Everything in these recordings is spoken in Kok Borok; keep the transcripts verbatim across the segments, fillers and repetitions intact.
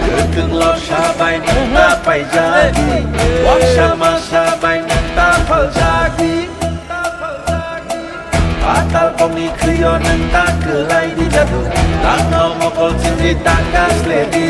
Kwthwng lorsa bai nwng ta paijadi, waksa masa bai nwng ta phaljadi. Patal kokni khwio nwng ta kwlai di jadu, tangno mokol chindi ta kasledi.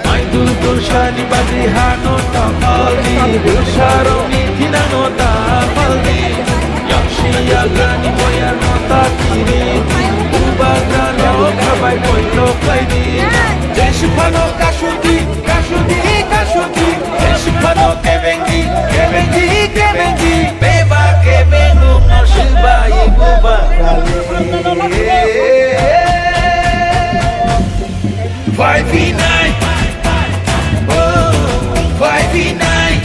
Maidul dulsani bagwi hano ta paldi, dulsarokni thinangno ta paldi. Yaksi yagrani boyarno ta tiri, bubagrano khabai poito khlaidi. Jeswk phano kasudi, kasudi, kasudi. Jeswk phano kebengi, kebengi, kebengi. Beba kebengno swbai bubagrale. Five nine. Oh, five nine.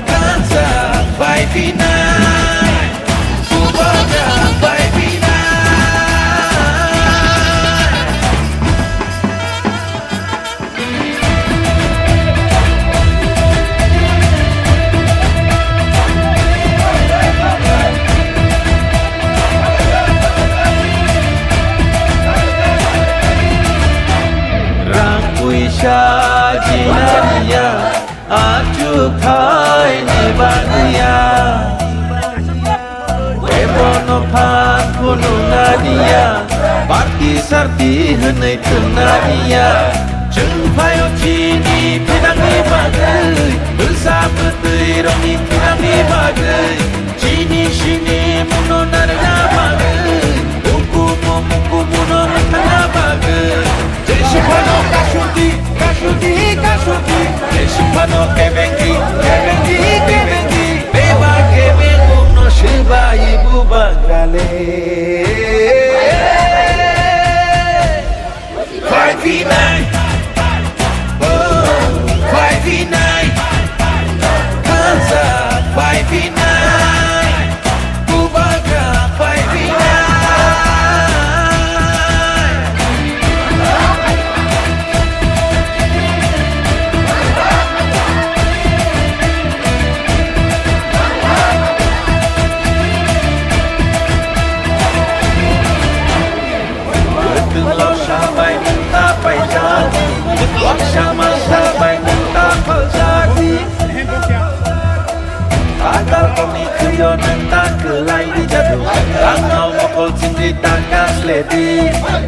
Dansa five nine. Kubota five nine. Rang puisa jinaniya, achuk khaini bagwiya. Ebono phan phunuknaniya, party sarti hwnwi thwngna niya. Chwng phaio chini thinangni bagwi, bwsa bwtwi rokni thinangni bagwi, chini sini muno narwkna bagwi, ukumu mukumu no mwthangna bagwi. Jeswk phano kasudi, kasudi, kasudi. Jeswk phano kebengi, kebengi, kebengi. Beba kebengno swbai bubagrale. Five nine. Oh, five nine. Hands up, five nine. Bubagra five nine. Kwthwng lorsa bai nwng ta paijadi, waksa masa bai nwng ta phaljadi. Patal kokni khwio nwng ta kwlai di jadu, tangno mokol chindi ta kasledi.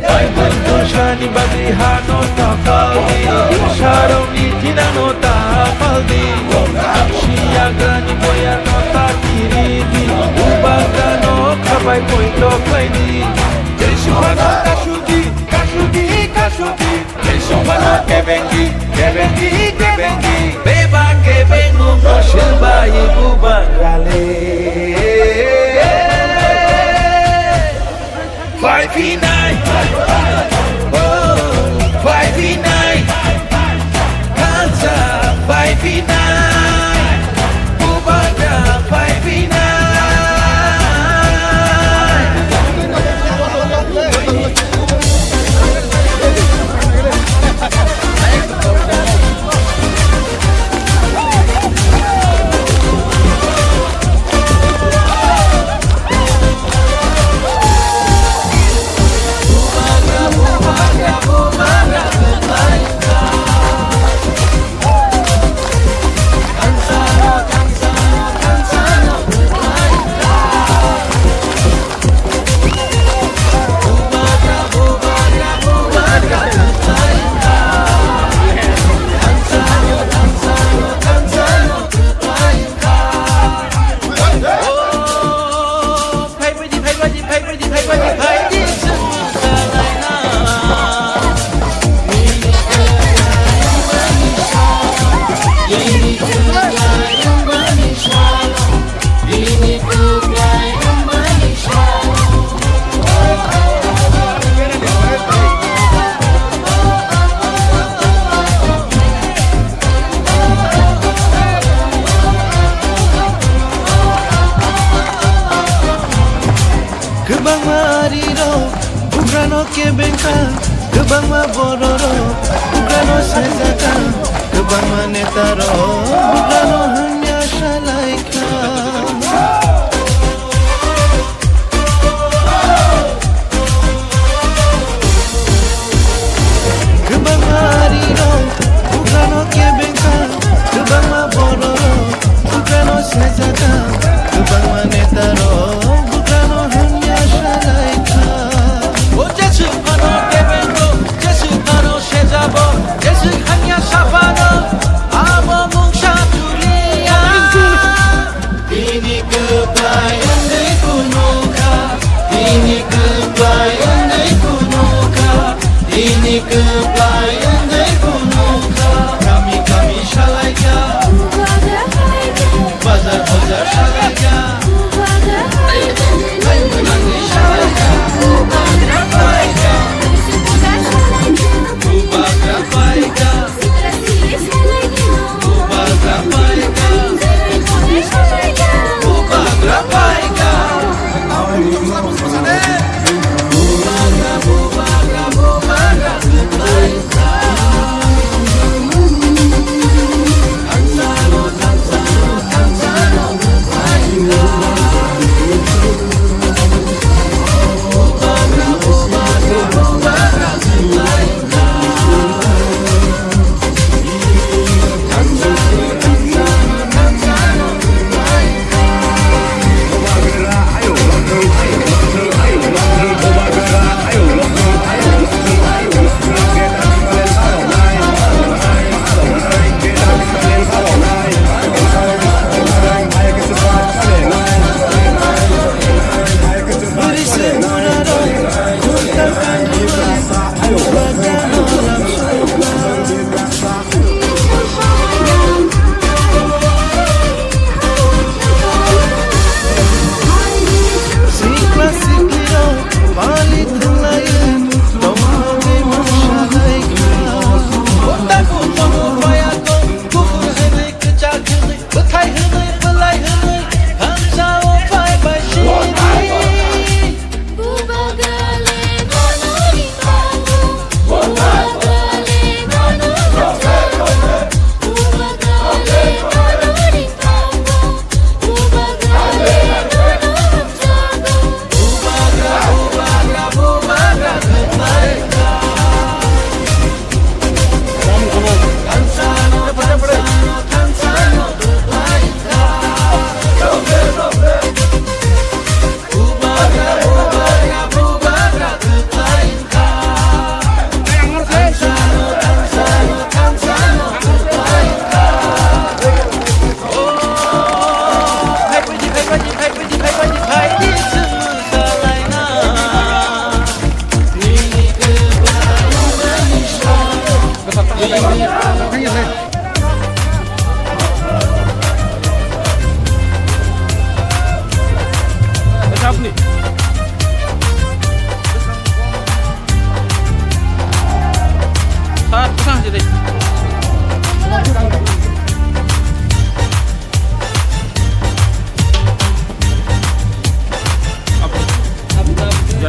Maidul dulsani bagwi hano ta paldi, dulsarokni thinangno ta paldi. Yaksi yagrani boyarno ta kiridi, bubagrano khabai poito khlaidi. Jeswk phano kasudi, kasudi, kasudi. Jeswk phano kebengi, kebengi, kebengi. Beba kebengno swbai bubagrale. Five nine. Oh, five nine. Netarok bugrano hamya salaikha. Kwbangma arirok bugrano kebengkha, kwbangma bororok bugrano sejakha, kwbangma netarok bugrano hamya salaikha. O jeswk phano kebengo, jeswk phano sejabo, jeswk hamya saphano, abo mungsa chuliya. Bini kwplai wngwi phunukha, bini kwplai wngwi phunukha, bini kwplai wngwi phunukha. Kami kami salaikha, bazar bazar salaikha, hai mwnangwi salaikha, bubagra phaikha.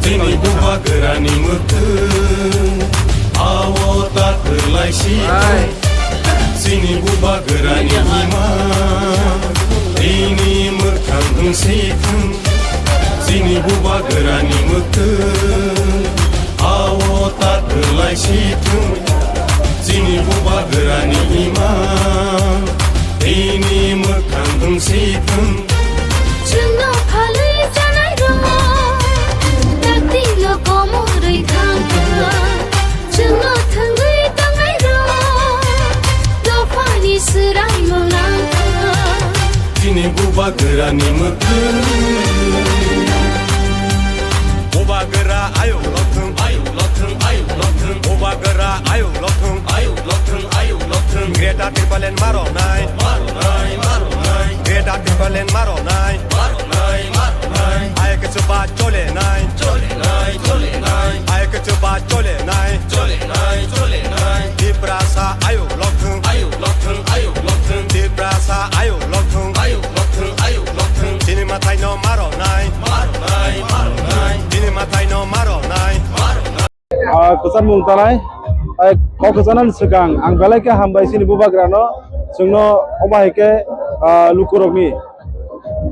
Chini bubagrani mwkhwng, awo ta kwlai si thung. Chini bubagrani ima, tini mwkhang wng si thung. Chini bubagrani mwkhwng, awo ta kwlai si thung. Chini bubagrani ima, tini mwkhang wng si thung. Chwngno phalwi chanairok, dakti lokomo rwi thangkha. Chwngno thwngwi tongnairok, dophani swraimo langkha. Chini bubagrani mwkhwng. Bubagra ayuk lokthwng, ayuk lokthwng, ayuk lokthwng. Bubagra ayuk lokthwng, ayuk lokthwng, ayuk lokthwng. Greater Tipraland maronai, maronai, maronai. Greater Tipraland maronai, maronai, maronai. Ayuk chuba cholenai, cholenai, cholenai. Ayuk chuba cholenai, cholenai, cholenai. Tiprasa ayuk lokthwng, ayuk lokthwng, ayuk lokthwng. Tiprasa ayuk lokthwng, ayuk lokthwng, ayuk lokthwng. Chini mathaino maronai, maronai, maronai. Chini mathaino maronai, maronai. Ah, kwchangmung tanai. Ai, kok kwchanani swkang ang belai khe hambai chini bubagrano. chwngno omo hai khe, ah, lukurokni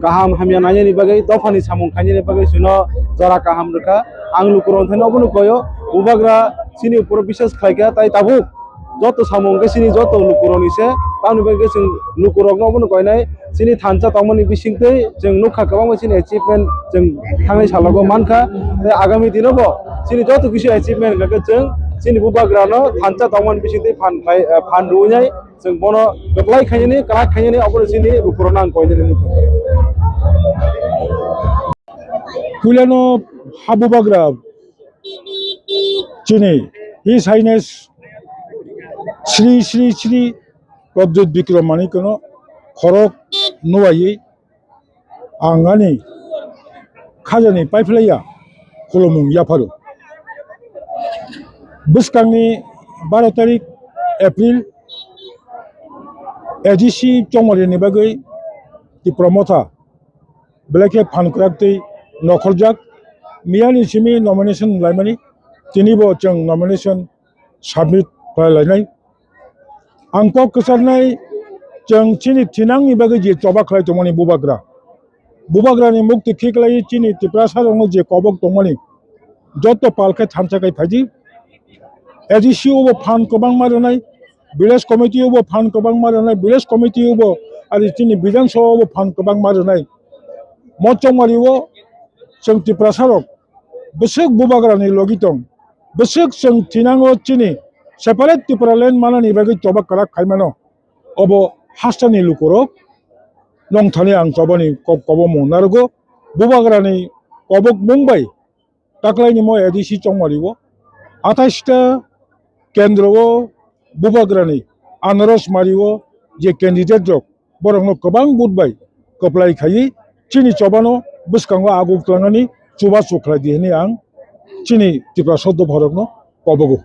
kaham hamya nainani bagwi, dophani samung khainani bagwi chwngno jora kaham rwkha. Ang lukurokno thani obono koyo, Bubagra chini uporo biswas khlaikha, tai tabuk joto samung khe chini joto lukurokni se, tamoni bagwi khe chwng lukurokno obono koinai. Chini thansa tongmani bisingtwi chwng nukha kwbangma chini achievement chwng thangnai salogo mankha. Tei agami dinobo chini joto kisi achievement hwnkhe chwng chini Bubagrano thansa tongmani bisingtwi phan khlai, eh, phan rwnai chwng bono kwplai khainani, kwrak khainani, obono chini lukurokno ang koinani muchung. Puilano ha Bubagra chini His Highness Sri Sri Sri Pradyut Bikram Manikno khorok nuwaiwi ang ani khajani paiphlaiya khulumung yapharo. Bwskangni baro tarik April A D C chongmarini bagwi Tipra Motha belai khe phan kwrak tei nokhorjak. Miyani simi nomination laimani, tinibo chwng nomination submit khlai lainai. Ang kok kwcharnai, chwng chini thinangni bagwi je choba khlai tongmani Bubagra, Bubagrani mukti khiklai chini Tiprasarokno je kobok tongmani, joto pal khe thansa kai phaidi. A D C o bo phan kwbangma rwnai, village committee o bo phan kwbangma rwnai, village committee o bo ari chini Bidhan Sabha o bo phan kwbangma rwnai. Mo chongmari o chwng Tiprasarok bwswk Bubagrani logi tong, bwswk chwng thinango chini separate Tipraland manani bagwi choba kwrak khaimano. Obo hasteni lukurok nongthani ang chobani kok-, kobokmung narwgo. Bubagrani kobokmung bai taklaini mo A D C chongmari o athais ta kendro o Bubagrani anaros mari o je candidate rok, borokno kwbang vote bai kwplai khaiwi chini chobano bwskango aguk twlangani chubachu khlai di hwnwi ang chini Tiprasa dopharokno kobogo.